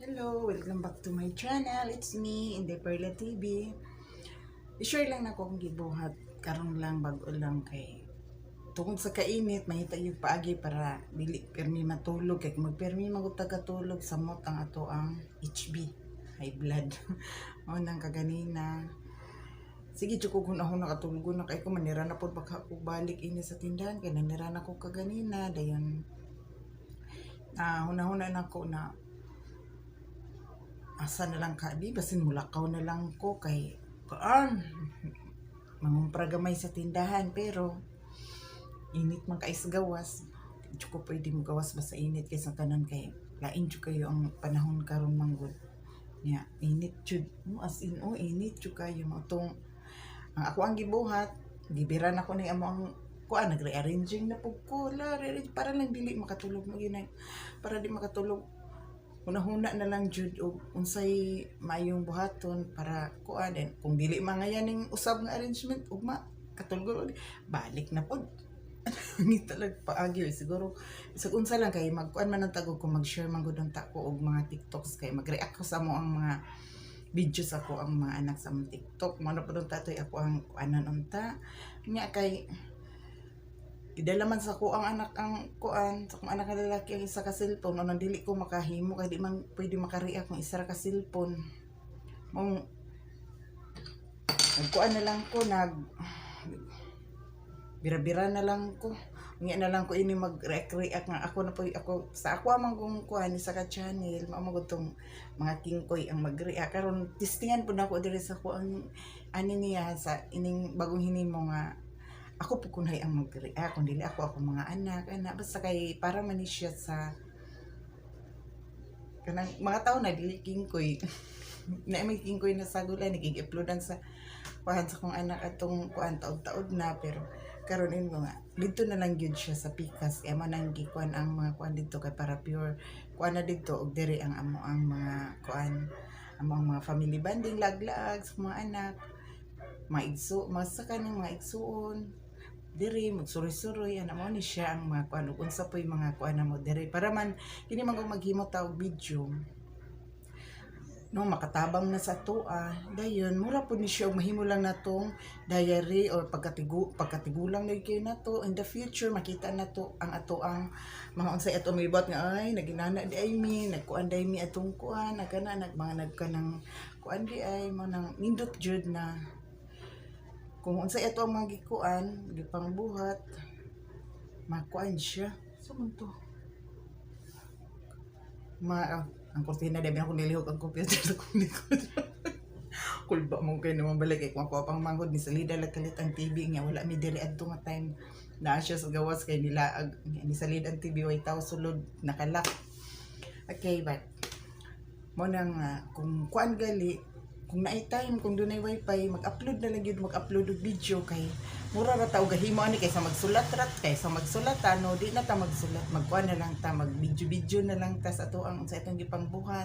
Hello, welcome back to my channel. It's me, Inday Perla TV. I-share lang nako akong gibuhat karon lang, bag-o lang, kay tungod sa kainit, mahita yung paagi para dili permi matulog, kay kung magpermi magud katulog, samot ang ato ang HB, high blood. Mao nang kaganina, sige jud ko hunahuna, nakatulog na kay ko, manira na pod baka ko balik ini sa tindahan kay nanira na ko kaganina. Dayon na hunahuna na ko na asa na lang ka di, basin mulakaw na lang ko kay kaan mangumpra gamay sa tindahan, pero init man kay sa gawas. Di ko pwede mo gawas ba sa init kay sa tanan, kay lain jud kayo ang panahon karon manggod nya, init jud mo, as in, oh, init jud kayo. Mo tong ang ako ang gibuhat, gibira na ko ni amo ang kuan, nagre-arranging na pud ko la, rearrange para lang dili makatulog mo yun, para di makatulog, hunahuna na lang jud og unsay maayong buhaton para kuan. Then kung dili mangayan ning usab nga arrangement, ugma katulog, balik na pod. Ngita lang paagi siguro sa unsa lang, kay magkuan man ang tagog ko, mag-share man gud ang ko og mga TikToks, kay mag-react ko sa mo ang mga videos ako ang mga anak sa among TikTok. Mo na pud tatoy ako ang kuanan unta nya, kay gidala man sa ko ang anak, ang kuan sa akong anak nga lalaki, ang isa ka cellphone. Ano, dili ko makahimo kay di man pwede makareact kung isa ra ka cellphone. Mong nagkuan na lang ko, nag bira-bira na lang ko. Unya na lang ko ini mag-react react nga ako na po ako sa ako amang kung kuan isa ka channel, mao man tong mga kingkoy ang mag-react karon. Testingan po nako diri sa ko ang ani niya sa ining bagong hinimo nga ako po kunhay ang mag-react, kung dili ako, ako mga anak ana, basta kay para man ni siya sa kanang mga tao na dili kingkoy na may kingkoy na sagulan, nagig-uploadan sa kuan sa kong anak atong kuan taod-taod na. Pero karon in nga didto na lang gyud siya sa pikas, kay mo nang gikuan ang mga kuan didto, kay para pure kuan na didto, og diri ang amo ang mga kuan, amo ang mga family bonding, laglaag sa mga anak, mga igso, mga sa kaning mga igsuon diri, magsuroy-suroy ana. Mo ni siya ang mga kuan ug unsa po'y mga kuan na mo diri, para man kini man kung maghimo ta og video, no, makatabang na sa atoa. Dayon mura pud ni siya og mahimo lang natong diary or pagkatigulang na kayo nato in the future, makita nato ang ato ang mga unsay ato mibuhat nga ay naginana di ay mi, nagkuan di ay mi atong kuan, nagkana nag mga nagkanang kuan di ay mo nang nindot jud na kung unsay ato ang mga gikuan, gipangbuhat, makuan siya. So man to ma ang kurtina di ako nilihok ang computer sa kong likod. Kulba mo kay naman balik kay kung ako pang manghod ni salida lang kalit ang TV nga wala mi diri adto nga time naa siya sa gawas, kay nila ni salida ang TV, way tao sulod, nakalak. Okay, but mo nang kung kuan gali, kung naay time, kung dunay wifi, mag-upload na lang yun, mag-upload og video, kay mura ra ta og gahimo ani kaysa magsulat rat, kaysa magsulat ano, di na ta magsulat, magkuan na lang ta, mag video video na lang ta sa ato ang sa itong gipangbuhat,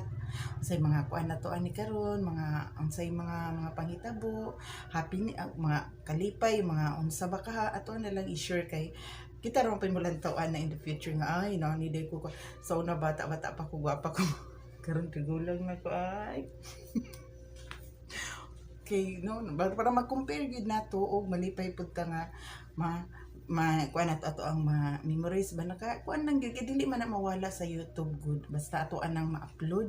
unsay mga kuan na to ani karon, mga unsay mga panghitabo, happy ni mga kalipay, mga unsa ba ka, ato na lang i-share, kay kita ra man mo lantaw na in the future nga ay no ni day ko sa una, bata bata pa ko, gwapa ko, karon tigulang na ko ay. Kay no, para mag-compare gyud nato og malipay pud ta nga ma ma kuan nato ato ang mga memories ba, naka kuan lang gyud, kay dili man na mawala sa YouTube good, basta ato anang ma-upload,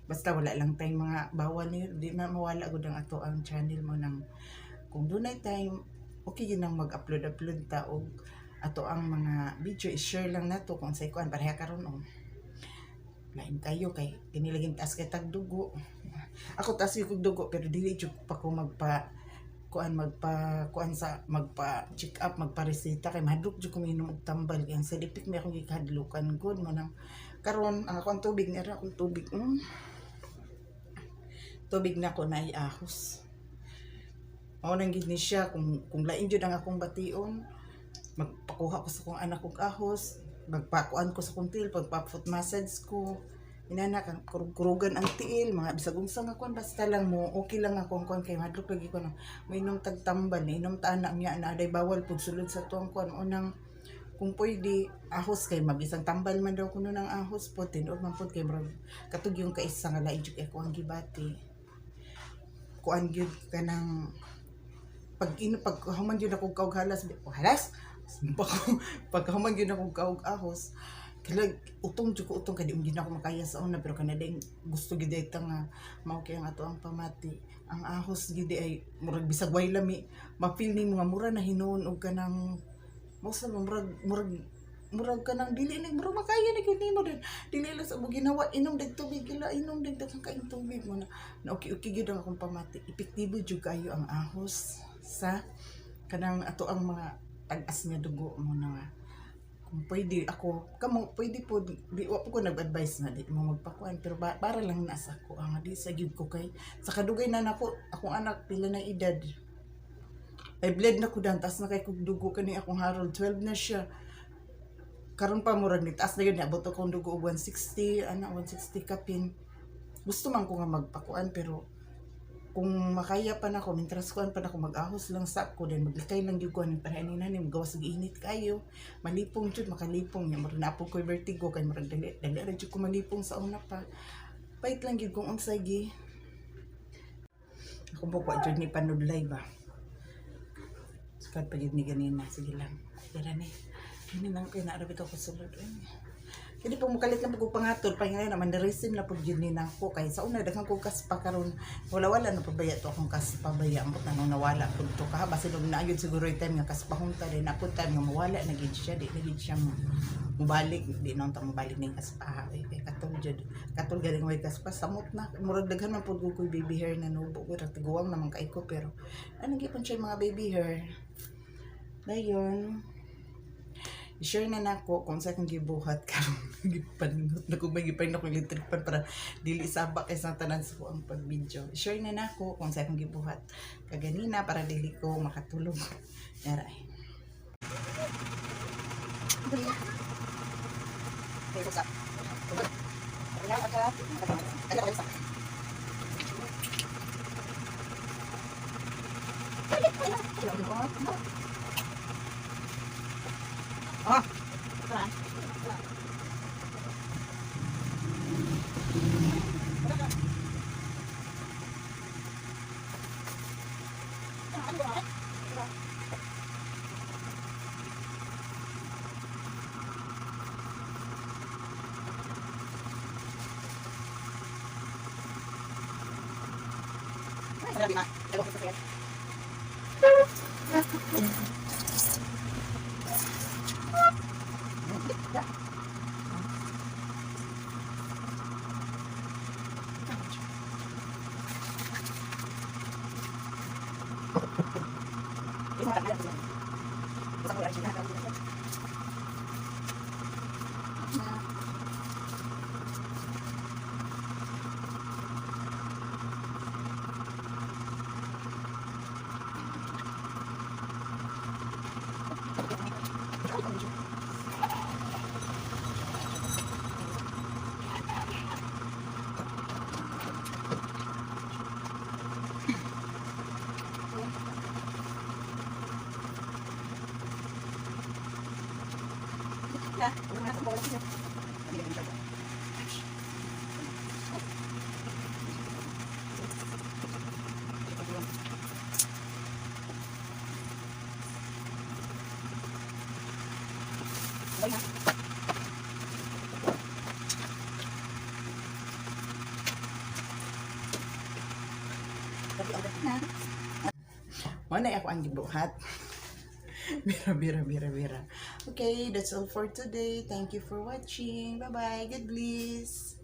basta wala lang tayong mga bawal ni, di man mawala gud ang ato ang channel mo. Nang kung dunay time, okay yun ang mag-upload upload ta og ato ang mga video, i-share lang nato kung sa kuan pareha karon. Oh, lain kayo kay kinilaging taas kay tagdugo. Ako taas yung kog dugo, pero dili jud pa ko magpa kuan, magpa kuan sa magpa check up, magpa reseta, kay mahadlok jud ko minom og tambal, kay ang side effect may akong gikahadlokan gud. Mo nang karon ang akong tubig ni akong tubig, tubig na ko na iahos. Mao nang gid ni siya, kung lain jud ang akong bation, magpakuha ko sa akong anak og ahos, magpakuan ko sa akong tiil, pagpa foot massage ko inana, kang kurug-kurugan ang tiil, mga bisag unsa nga kuan, basta lang mo okay lang ako ang kuan, kay mahadlok lagi ko no mainom tag tambal, inom ta ana niya na aday bawal pud sulod sa tuang kuan. Unang Kung pwede ahos kay mabisang tambal man daw kuno ng ahos po, tinuod man pod kay murag katug yung kaisa nga lain jud kay ako ang gibati. Kuan gyud kanang pag ino, pag human gyud ako kaog halas, oh, halas, pag human gyud ako kaog ahos, kilag utong jud ko, utong kay di gyud ako makaya sa una, pero kanada gusto gyud ta nga mao kay ang ato ang pamati. Ang ahos gyud ay murag bisag way lami, ma-feel nimo nga mura na hinuon og kanang mo sa murag murag murag kanang dili na murag makaya na gyud nimo din, dili lang sa mo ginawa, inom dag tubig, ila inom dag daghang kaing tubig mo na na okay okay gyud ang akong pamati. Epektibo jud kayo ang ahos sa kanang ato ang mga tag-as nga dugo mo na nga kung pwede ako kamo pwede po di wa po ko nag-advise na di mo magpakuan, pero para lang na sa ako ang di sa gyud ko kay sa kadugay na nako akong anak pila na edad ay bled na ko dan taas na kay kog dugo. Kani akong Harold, 12 na siya karon pa, murag ni taas na yun, niabot akong dugo og 160 ana, 160 kapin. Gusto man ko nga magpakuan, pero kung makaya pa nako, mintras kuan pa nako, mag-ahos lang sa ko, then maglikay lang gyud ko ani para ani nani magawas og init kayo, malipong jud, makalipong nya. Murag naa po koy vertigo kay murag dali dali ra jud ko malipong sa una pa. Pait lang gyud kung unsay gi ako po kwa jud ni panudlay ba. Sukad pa jud ni ganina, sige lang. Dara ni. Ini lang kay naarabi ko sulod. Ay. Kini po mukalit lang pag pangatol pa ngayon naman dirisim na pud jud ni nako kay sa una daghan kog kaspa, karon wala wala na pabaya to akong kaspa baya, ambot na nung nawala pud to kaha, basin og naa gyud siguro yung time nga kaspahon ta din ako, time nga mawala na gid siya, di na gid siya mubalik, di na unta mubalik ning kaspa ay kay katol jud, katol galing way kaspa, samot na. Murag daghan man pud ko baby hair na nubo ko, tiguang naman kay ko, pero ano gyud siya mga baby hair. Dayon i-share na nako kung sa akong gibuhat karon. Gipanot na ko, may gipain ako electric pan para dili saba kay sa tanan sa ang pag-video. I-share na nako kung sa akong gibuhat kaganina para dili ko makatulog. Aray. Ah. Mao na ako ang gibuhat. Bira, bira, bira, bira. Okay, that's all for today. Thank you for watching. Bye-bye. God bless.